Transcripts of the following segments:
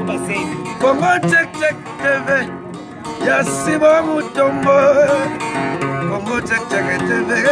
Congo Check Check TV ya Sibo Mutombo. Congo Check Check TV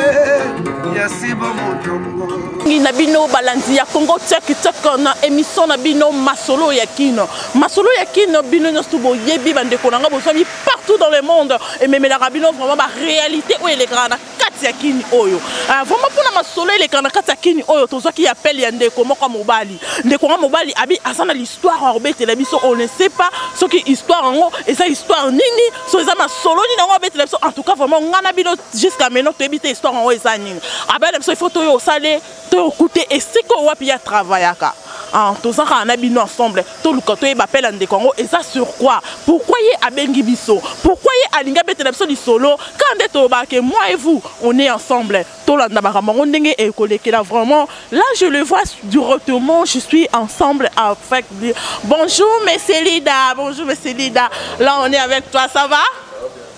ya Sibo Mutombo. Na bino balandi ya Congo Check Check na émission na bino Masolo ya Kino. Masolo ya Kino bino nyonso boyebi bandeko na nga bozwami partout dans le monde ememelaka bino vraiment ba réalité oyo elekaka na kati ya kini oyo. Ah, vraiment mpona masolo elekaka na kati ya kini oyo, tozwaki appel ya ndeko moko ya mobali. Ndeko nga mobali abi aza na l'histoire akobetela biso. On ne sait pas soki histoire yango eza histoire nini, so eza masolo nini yango abetela biso. En tout cas vraiment nga na bino jusqu'à maintenant toyebi te histoire yango eza nini. Abela biso il faut toyo osale toyo okute esika oyo wapi ya travaillaka. Ah, toza kaka na bino ensemble toluka toyeba appel ya ndeko yango eza sur quoi, pourquoi ye abengi biso, pourquoi ye alingi abetela biso lisolo. Kaka nde tolobaka ke moi et vous on est ensemble, tolanda makambo yango ndenge ekolekela. Vraiment là je le vois directement, je suis ensemble avec lui. Bonjour monsieur Lida, bonjour monsieur Lida, là on est avec toi, ça va?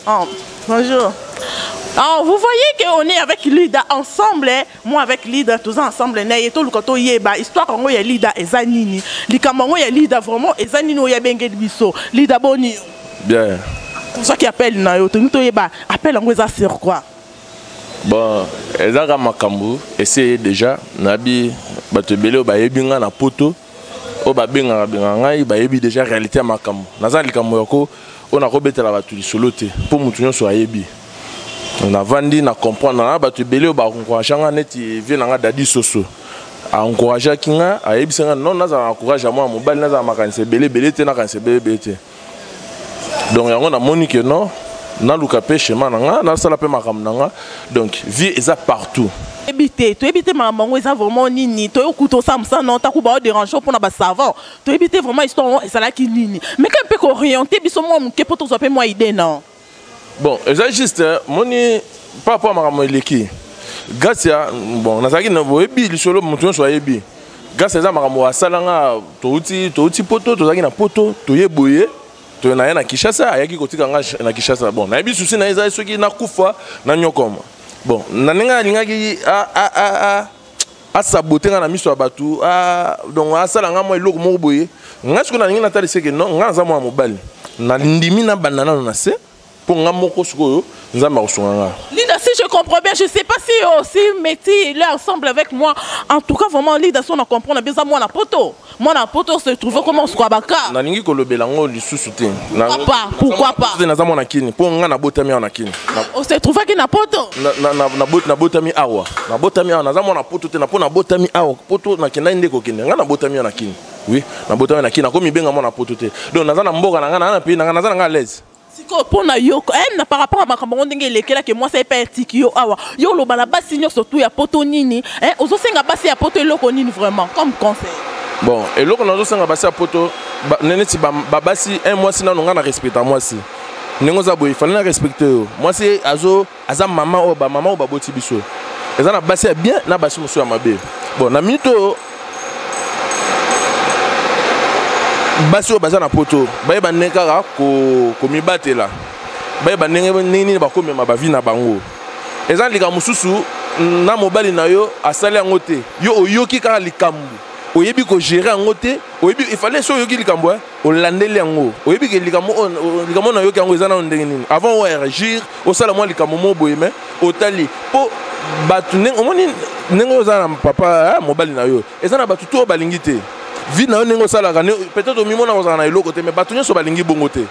Oh, bonjour. Alors, vous voyez qu'on est avec Lida ensemble, hein? Moi avec Lida, tous ensemble, na ye toluka toyeba histoire yango ya Lida eza nini, likambo yango ya Lida vraiment eza nini oyo abengeli biso. Lida, boni? Bien. Tozwaki appel na yo, tolingi toyeba appel yango eza sur quoi. Bon, ezaka makambo esi déjà nabi bato ebele oyo bayebi nga na poto oyo babengaka bengaka ngai bayebi déjà réalité ya makambo. Naza likambo ya ko oyo nakobetela bato lisolo te mpo motu nyonso ayebi. Navandi na comprendre na bato ebele oyo baencourage nga neti vie na nga Dadi Soso aencourageaki nga, ayebisi nga non, nazala na courage ya mwana mobali, nazala makanisi ebele ebele te, nakanisa ebele ebele te. Donc yango namoni ke non, naluka mpe schéma na nga, nasala mpe makambo na nga. Donc vie eza partout. Toyebi te, toyebi te makambo yango eza vraiment nini. Toyokuta osala mosala na ntango baoderange mpona basavant, toyebi te vraiment histoire yango ezalaki nini, mais quand mpe kooriente biso mwa moke mpo tozwa mpe mwa idée non. Bon, eza juste moni par rapport à makambo eleki grâce ya bon nazalaki na boyebi lisolo moto nyonso ayebi grâce eza makambo asalanga. Touti poto, tozalaki na poto, toye boye toye na ye na Kinshasa, ayaki kotika nga na Kinshasa. Bon, nayebi susi na ye ezali soki nakufa na nyokoma. Bon, na ndenge alingaki asabote nga na miso ya bato, donc asala nga mwa eloko moko boye. Nga sikoyo nalingi natalisa ke non, nga naza mwana mobali, nandimi nabanda nano na se mpo nga moko sikoyo Nzambe akosunga nga. Lida, si je comprends bien, je sais pas si aussi Métis il est ensemble avec moi. En tout cas vraiment Lida, si on comprend bien ça, moi na poto, moi na poto se trouve comment skwabaka. Nalingi kolobela yango lisusu te. Pourquoi pas? Pourquoi pas? Naza mwana Kini mpo nga nabotami awa na Kini. On se trouve ki na poto? Nabotami awa, nabotami awa, naza mwana poto te, na mpo nabotami awa. Poto nakendaki nde kokende, nga nabotami awa na Kini. Oui, nabotami na Kini, nakomi benga mwana poto te. Donc naza na mboka na nga, naza na pays na nga, naza na nga à l'aise. Sikoyo mpo na yo na par rapport ya makambo yango ndenge elekelaki, mwasi aye mpe atiki yo awa, yo oloba na basi nyonso tu ya poto nini, ozosenga basi ya poto eloko nini vraiment comme conseil? Bon, eloko nazosenga basi ya poto neti babasi un mwasi nano nga na respecta mwasi ndenge oza boye, fallait na respecte yo. Mwasi azo aza mama oyo bamama oyo baboti biso, eza na basi ya bien na basi mosusu ya mabe. Bon, na minute oyo basi oyo baza na poto bayeba ndenge kaka komibatela, bayeba ndenge nini bakomema bavi na bango. Eza likambo mosusu na mobali na yo asali yango te, yo oyoki kaka likambo, oyebi kogérer yango te, oyebi ifale so oyoki likambo olandeli yango, oyebi ke likambo likambo nayoki yango eza nano ndenge nini avant oréagir, osala mwa likambo mo boye. Mais otali mpo bato ndenge omoni ndenge oyo oza na papa mobali na yo, eza na bato to oyo balingi te vie na yo ndenge osalaka. Peut-être omimona kozala na eloko te, mais bato nyonso balingi bongo te.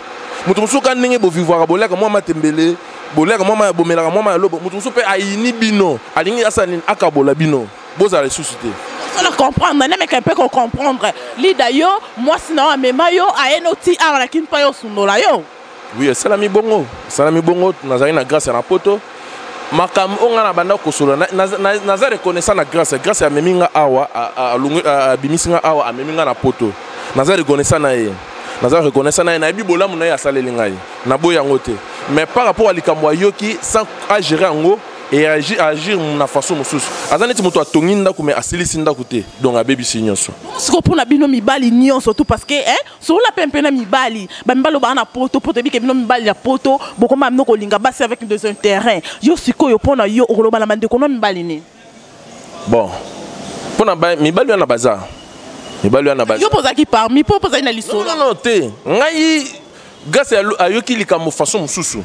Moto mosusu ka ndenge bovivwaka, boliaka mwa matembele, boliaka mwa maya, bomelaka mwa maya lobo, moto mosusu mpe ayini bino, alingi asala nini, akabola bino, bozala lisusu te. Osala comprendre nameka mpe kocomprendre Lida, yo mwasi na yo amema yo aye noti awa na Kini mpa yo osundola yo? Oui, esalami bongo, esalami bongo. Nazalaki na grâce na poto, makambo oyo nga na banda kosolola, naza reconnaissant na grâce. Grâce amemi nga awa, abimisi nga awa, amemi nga na poto. Naza reconnaissant na ye, naza reconnaissant na ye, nayebi bolamu na ye asaleli ngai, naboyi yango te. Mais par rapport à likambo ayoki sans agérer yango et agir na façon mosusu, aza neti moto atongi ndako mais asilisi ndako te, donc abebisi nyonso. Sikoyo mpona bino mibali nyonso tout, parce que solola mpe mpe na mibali, bamibali oyo baa na poto, po toyebi ke bino mibali ya poto bokoma bino kolinga basi avec des intérêts. Yo sikoyo mpona yo okoloba na bandeko no mibali nini? Bon, mpona mibali wana baza Mibali wana yo mpo ozalaki parmi, mpo ozali na lisolo. Non, non, te, ngai, Grâce ayoki likambo façon mosusu,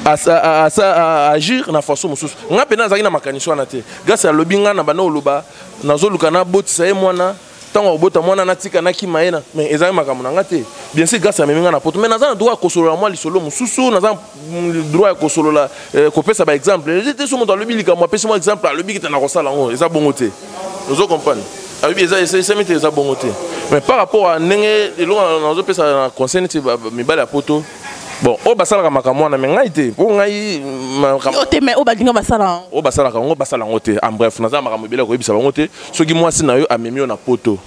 agir na façon mosusu. Ngai mpe nazalaki na makanisi wana te. Grâce alobi ngai na banda oloba nazoluka nabotisa ye mwana, ntango akobota mwana natika nakima ye na, mais ezalaki makambo na nga te. Bien sûr, Grâce amemi ngai na poto, mais naza na droit ya kosolola mwa lisolo mosusu, naza droit ya kosolola, kopesa baexemple te. So moto alobi likambo, apesi mwa exemple, alobi kite na kosala yango, eza bongo te. Ozo comprendre, alobi eza esami te, eza bongo te. Mais par rapport à ndenge eloko nazopesa na conseil neti mibali ya poto, bon, oyo basalaka makambo wana, mais ngai te, mpo ngai yo te, mais oyo balinga basala yango. Oyo basalaka yango, basala yango te. En bref, naza na makambo ebele ya koyebisa bango te. Soki mwasi na yo amemi yo na poto,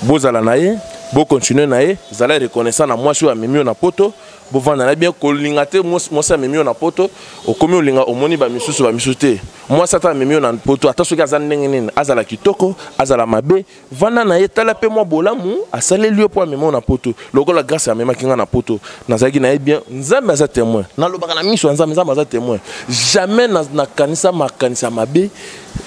bozala na ye, bocontinue na ye, zala reconnaissant na mwasi oyo amemi yo na poto, bovanda na bien. Kolinga te mwasi amemi yo na poto, okomi olinga, omoni bamisusu, bamisusu te. Mwasi ata amemi yo na poto, ata soki aza ndenge nini, azala kitoko, azala mabe, vanda na ye, tala mpe mwa bolamu asaleli yo mpo amemi yo na poto. Lokola Grâce amemaki nga na poto, nazalaki na ye bien. Nzambe aza témoin, nalobaka na miso ya Nzambe, Nzambe aza témoin, jamais nakanisa makanisa mabe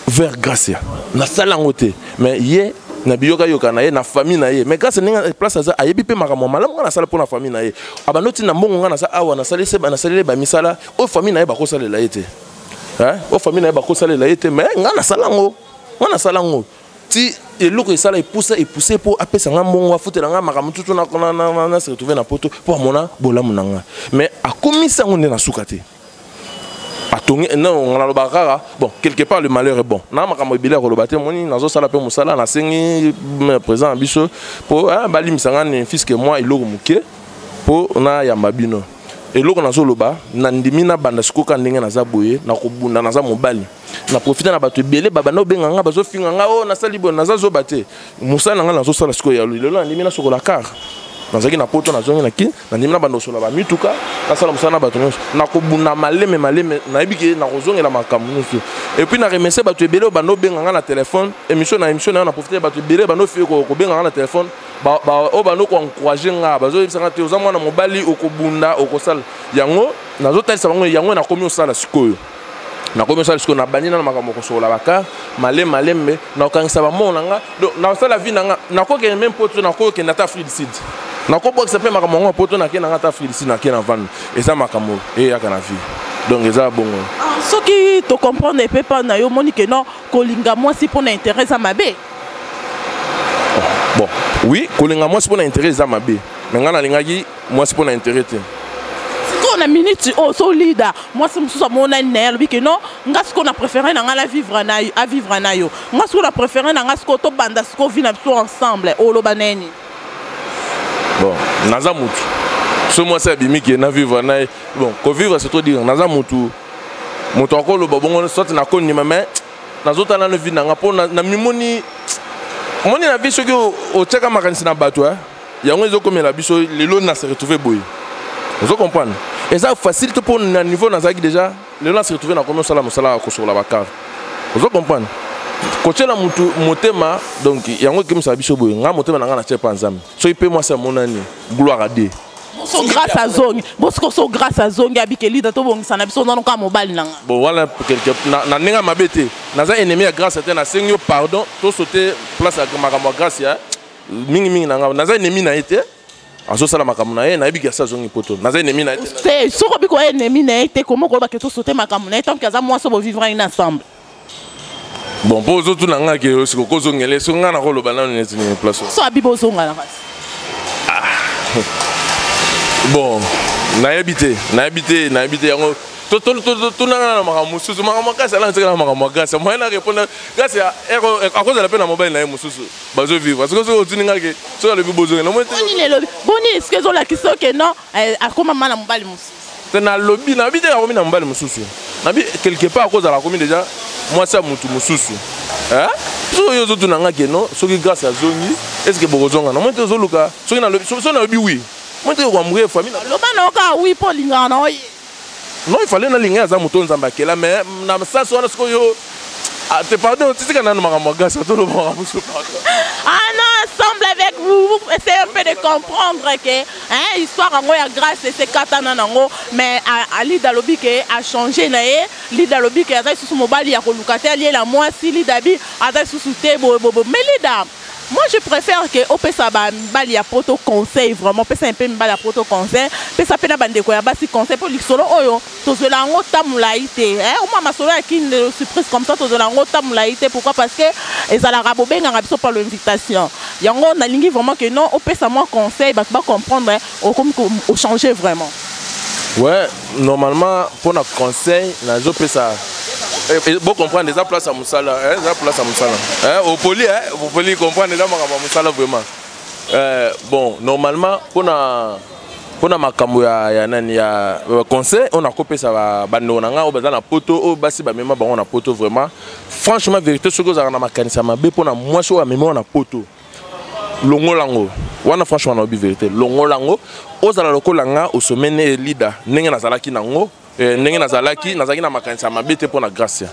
vers Grâce, nasala yango te. Mais ye na biyokayoka na ye na famille na ye, mais Grâce ndenge place aza, ayebi mpe makambo ya malamu nga nasala mpo na famille na ye. Abandi otinda mbongo, nga naza awa, nasaleli bamisala oyo famille na ye bakosalela ye te, oyo famille na ye bakosalela ye te. Mais nga nasala yango, nga nasala yango ti eloko esala epusa epuse mpo apesa nga mbongo, afutela nga makambo tutu na se retrouve na poto, mpo amona bolamu na nga. Mais akomisi yango nde na suka te, atongi. Non, nalobaka kaka, bon, quelque part le malheur est bon. Na makambo ebele ya koloba te. Moni nazosala mpe mosala, nasengi président na biso mpo balimisa nga ne fiske mwa eloko moke mpo nayamba bino. Eloko nazoloba, nandimi nabanda sikoka ndenge naza boye, nakobunda, naza mobali. Na profite na bato ebele babanda obenga nga, bazofinga nga oyo nasali boye. Naza zoba te. Mosala na nga nazosala sikoyo ya lelo, nandimi nasokola car. Nazalaki na poto, nazongi na Kini, nandimi na banda osola bamituka, nasala mosala na bato nyonso. Nakobunda maleme maleme, nayebi ke nakozongela makambo nyonso. Et puis na remercie bato ebele oyo banda obenga nga na telefone. Émission na émission na yo, na profite bato ebele banda kobenga nga na telefone, oyo banda koencourage nga, bazoyebisa nga te oza mwana mobali, okobunda, okosala yango. Nazotalisa bango yango, nakomi osala sikoyo, nakomi osala sikoyo, nabandi nano makambo kosokola bacar maleme malembe, nakokangisa bambongo na nga. Donc nakosala vie na nga, nakokende même poto, nakokende ata Afrique du Sud, nakobwakisa mpe makambo yango ya poto, nake na nga ata Afrique du Sud, nake na vanda. Eza makambo eyaka na vie, donc eza bongo. Soki tocomprendre epe mpa na yo, omoni ke non, kolinga mwasi mpo na intérêt eza mabe. Bon, oui, kolinga mwasi mpo na intérêt eza mabe, mais ngai nalingaki mwasi mpo na intérêt te. Sikoyo na minute oyo, so leader, mwasi mosusu amonani na ye, alobi ke non, nga sikoyo na préféré na ngai na vivre na yo, avivre na yo, nga sikoyo na préféré na nga sikoyo tobanda sikoyo vie na biso ensemble, oloba na ye nini? Bon, naza mutu, so mwasi abimi ke na vivre na ye, bon, kovivre c'est trop dire. Naza mutu, moto akoloba bongo, soit nakondima, mais nazotala nano vie na nga, mpo na mimoni moni na vie. Soki otiaka makanisi na bato, yango ezokomela biso lelo na se retrouve boye. Ozo comprendre, eza facile te, mpo na niveau nazalaki déjà, lelo na se retrouve nakomi osala mosala ya kosokola bacar. Ozo comprendre, kotiela mutu motema, donc yango ekemisaka biso boye. Nga motema na nga natie mpa Nzambe. Soki mpe mwasi amonani, gloire à Dieu. So Grâce azongi, bosiko so Grâce azongi, abike leader, tobongisa na biso nano kaka mobali na nga. Bon, wana quelque na ndenge ya mabe te, naza ennemi ya Grâce te. Nasengi yo pardon, tosote place ya makambo ya Grâce ya mingimingi na nga. Naza ennemi na ye te, azosala makambo na ye, nayebi ke asi azongi poto, naza ennemi na ye te. Te, soki obi koya ennemi na ye te, komo kolobake tosote makambo na ye tant que aza mwasi bovivre ina ensemble? Bon, mpo ozotuna nga ke osiko kozongela, soki nga nakoloba nano neti nini place. So abi bozonga na kasi. Bon, nayebi te, nayebi te, nayebi te. Yango tunanga na makambo mosusu, makambo makasi ala nsekela, makambo makasi moyen na répondre. Kasi akozala mpe na mobali na ye mosusu, bazovivre. Soki otuni nga ke soki alobi bozongela, moi te. Boni elobi boni, eske ezolakisa oke non, akoma ma na mobali mosusu? Te, nalobi, nayebi te akomi na mobali mosusu. Nabi quelque part akozala akomi déjà mwasi ya motu mosusu. Soki oyo ozotuna nga ke non, soki Grâce azongi, est ce que bokozonga na moi te, ozoluka soki nalobi, soki nalobi oui, moi te, okoambrie famille. Loba na yo kaka oui, mpo olingaka na oye. Non, il fallait nalinga, aza moto Nzambe akela, mais na sens wana sikoyo te, pardon, titika nanu makambo ya Grâce, atoloba makambo mosusu, pardon. Ah non, ensemble avec vous, vous essayez un peu de comprendre que, hein, histoire yango ya Grâce esekatana nango, mais Alida alobi ke achanger na ye. Lida alobi ke aza lisusu mobali ya koluka te, aliela mwasi. Lida abi aza lisusu te boye boye. Mais Lida, Moi, je préfère que opesa bamibali ya poto conseil. Vraiment, opesa mpe mibali ya poto conseil, pesa mpe na bandeko ya basi conseil, mpo lisolo oyo tozwela yango ta molai te. Omwa masolo ya Kine Surprise comme ça, tozwela yango ta molai te. Pourquoi? Parce que ezalaka bobengaka biso par l'invitation. Yango nalingi vraiment que non, opesa mwa conseil, bato bacomprendre okomi ochanger vraiment. Ouais, normalement mpona conseil nazopesa, bocomprendre, eza place ya mosala, eza place ya mosala. Opoli, opoli comprendre, eza makambo ya mosala vraiment. Bon, normalement mpona makambo ya nani, ya conseil oyo nakopesa bandeko na ngai oyo baza na poto, oyo basi bamema bango na poto, vraiment, franchement, vérité, soki ozalaka na makanisi ya mabe mpona mwasi oyo amema oyo na poto, longola yango wana. Franchement, nayobi vérité, longola yango. Ozala lokola nga, osomene leader ndenge nazalaki nango, ndenge nazalaki na makanisi ya mabe te mpo na Gracia.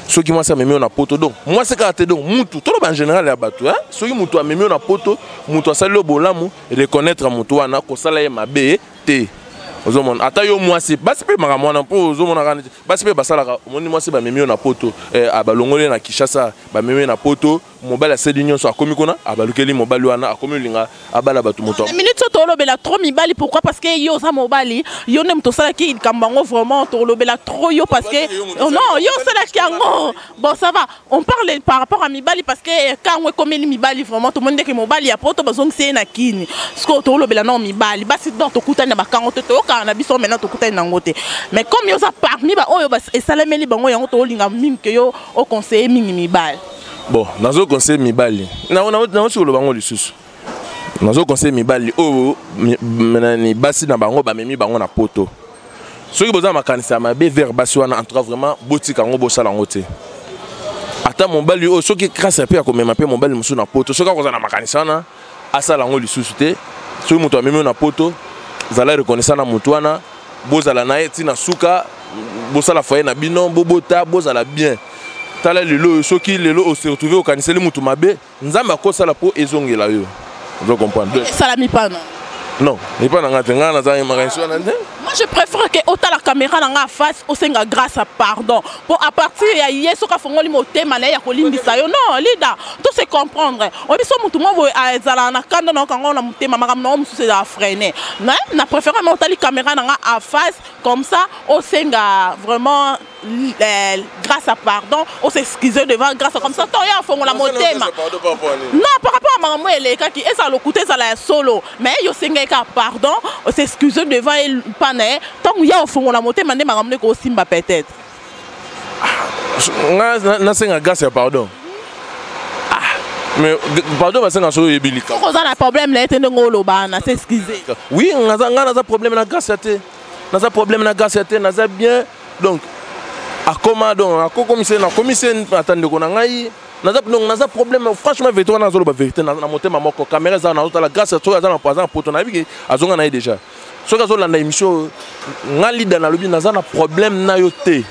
Soki mwasi amemi yo na poto, donc mwasi kaka te, donc mutu, toloba en général ya bato, soki mutu amemi yo na poto, mutu asali yo bolamu, reconnaître mutu wana, kosala ye mabe te. Ozomona ata yo mwasi, basi mpe makambo wana, mpo ozomona kaka neti basi mpe basalaka. Omoni mwasi bamemi yo na poto, balongoli ye na Kinshasa, bamemi ye na poto, mobali asali nyonso, akomi kuna, abalukeli mobali wana, akomi olinga abala bato moto. Minute oyo tolobela trop mibali. Pourquoi? Parce que yo oza mobali, yo nde moto osalaki likambo yango. Vraiment, tolobela trop yo parce que non, yo osalaki yango. Bon, ça va, on parle par rapport à mibali parce que kango ekomeli mibali. Vraiment, tomoni ndeke mobali ya poto bazongisi ye na Kini. Sikoyo tolobela nao mibali, basi. Donc tokutani na bakango te, toyokaka na biso maintenant, tokutani nango te. Mais comme yo oza parmi baoyo esalemeli bango yango, tolinga mingi ke yo oconseille mingi mibali. Bon, nazo conseille mibali, nauti koloba yango lisusu, nazo conseille mibali oyo nani, basi na bango bamemi bango na poto, soki boza makanisi ya mabe vers basi wana, en tout cas vraiment, botika yango, bosala yango te. Ata mobali oyo, soki grâce mpe akomema mpe mobali mosusu na poto, soki akozala na makanisi wana, asala yango lisusu te. Soki moto amemi oyo na poto, zala reconnaissant na motu wana, bozala na ye ntina suka, bosala foyer na bino, bobota, bozala bien. Tala lelo oyo, soki lelo ose retrouve okaniseli motu mabe, Nzambe akosala mpo ezongela yo. Ozo comprendre? Esalami pana? Non, epa na ngai te, ngai naza makanisi wana te. Moi, je préfère que otala caméra na nga face, osenga grâce à pardon, po à partir ya ye, soki afongoli motema na ye ya kolimbisa yo. Non, leader, to se comprendre, oyebi so motu moko boye azalaka na kanda na okango na motema, makambo nango mosusu ezala freiné. Mais na préféré ma otali caméra na nga à face comme ça, osenga vraiment grâce à pardon, on s'excuse devant grâce comme ça, to ya afongola motema. Non, par rapport à makambo elekaki, ezala lokuta, ezala ya solo, mais yo osengaki kaka pardon, s'excuse devant ye mpa na ye. Ntango ya ofongola motema, nde makambo nde kosimba peut-être. Nga nasenga grâce ya pardon? Ah, mais pardon basenga soki oyebi likambo. Soki oza na problème na ye te, ndenge oloba na s'excuse. Oui, nga naza problème na grâce ya te, naza problème na grâce ya te, naza bien. Donc akoma, donc akokomisa, nakomisi ata ndeko na ngai, naza, donc naza problème. Franchement, vérité wana, nazoloba vérité na motema moko. Caméra eza, nazotala grâce, soki aza na poto, nayebi ke azonga na ye déjà. Soki azolanda émission, nga leader nalobi, naza na problème na yo te,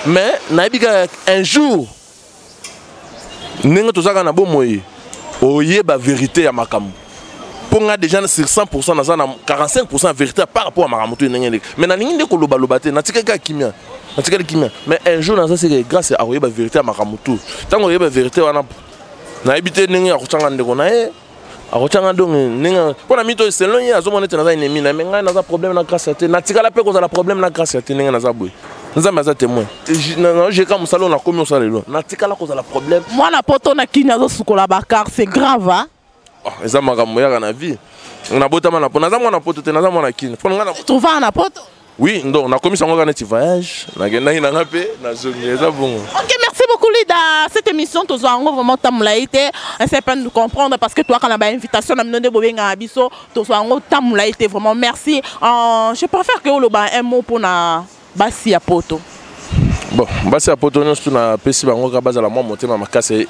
mais nayebi kaka un jour, ndenge tozalaka na bomoi, oyeba vérité ya makambo. Mpo nga déjà sur 100, naza na 45 ya vérité par rapport à makambo to ndenge ndenge. Mais nalingi nde kolobaloba te, natikali kaka kimia, natikali kimia. Mais un jour, naza seke grâce akoyeba vérité ya makambo tu. Ntango oyeba vérité wana, nayebi te ndenge akotyanga ndeko na ye, akotyanga. Donc ndenge mpo na mito, selon ye, azomona ete naza ennemi na me. Ngai naza problème na grâce te, natikala mpe kozala problème na grâce te. Ndenge naza boye, Nzambe aza témoin, naojeka mosala oyo nakomi osala lelo, natikala kozala problème. Mwana poto na Kini azosukola bacar, c'est grave, hein? Oh, eza makambo yaka na vie. Nabotama na po, naza mwana poto te, naza mwana Kini. Mpo nga na trouvaka na poto. Oui, donc nakomisa yango kaka neti voyage, nakendaki nanga mpe nazongi, eza bongo. Ok, merci beaucoup Lida. Cette émission, tozwa yango vraiment tamolai te. Essaye pas de nous comprendre parce que toyaka na bainvitation na bino nde bobengaka biso, tozwa yango tamolai te. Vraiment merci. Je préfère que oloba un mot mpona basi ya poto. Bon, basi ya poto nyonso, napesi bango kaka bazala mwa motema makasi.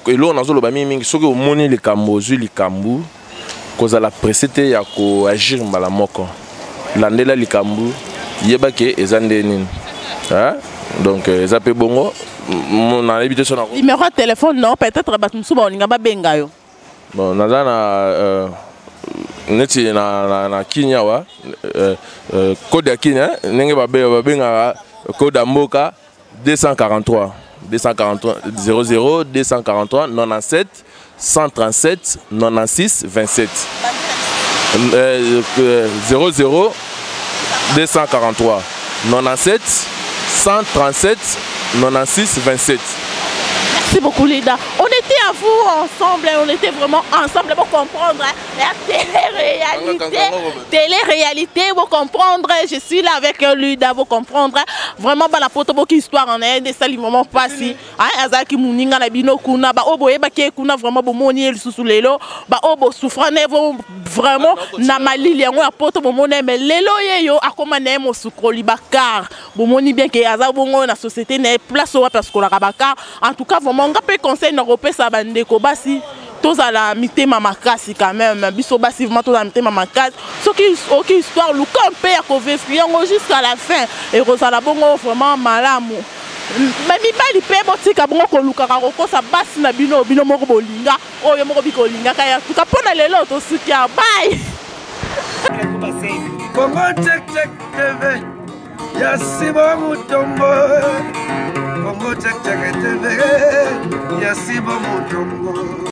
Eloko nazoloba mingimingi, soki omoni likambo, ozwi likambo, kozala pressé te ya koagir mbala moko. Landela likambo, yeba ke eza nde nini. Donc eza mpe bongo, nayebi te so na Numéro ya téléphone, non? Peut-être bato mosusu baolinga babenga yo. Bon, naza na neti na Kini awa, code ya Kini, ndenge babengaka code ya mboka, 243 243 00 243 97. 137 96 27 00 243 97 137 96 27. Merci beaucoup, Lida. On était à vous ensemble, on était vraiment ensemble pour comprendre, hein, la télé-réalité. Télé-réalité, vous comprendre. Je suis là avec Luda, vous comprendre. Vraiment, bah, la poto, beaucoup histoire en est, des sali vraiment pas si. Hein, azaki muninga na bino kuna, ba obo eba ke kuna vraiment bomoni lisusu lelo, ba obo souffrant vraiment na malili yango ya poto bomoni, mais lelo ye yo akoma na ye mosukoli bakar. Bomoni bien ke aza bongo na société na place wapi asukolaka bakar. En tout cas, vraiment nga mpe conseil na kopesa bandeko basi, tozala mitema makasi quand même. Biso basi, vraiment tozala mitema makasi. Soki oki histoire, luka mpe ya kovivre yango jusqu'à la fin, ekozala bongo vraiment malamu. Me mibali mpe, botika bongo kolukaka kokosa basi na bino, bino moko bolinga oyo moko bikolingaka ya tuka. Mpo na lelo tosuki ya bye. Congo Check Check TV ya Sibo Mutombo. Congo Check Check TV ya Sibo Mutombo.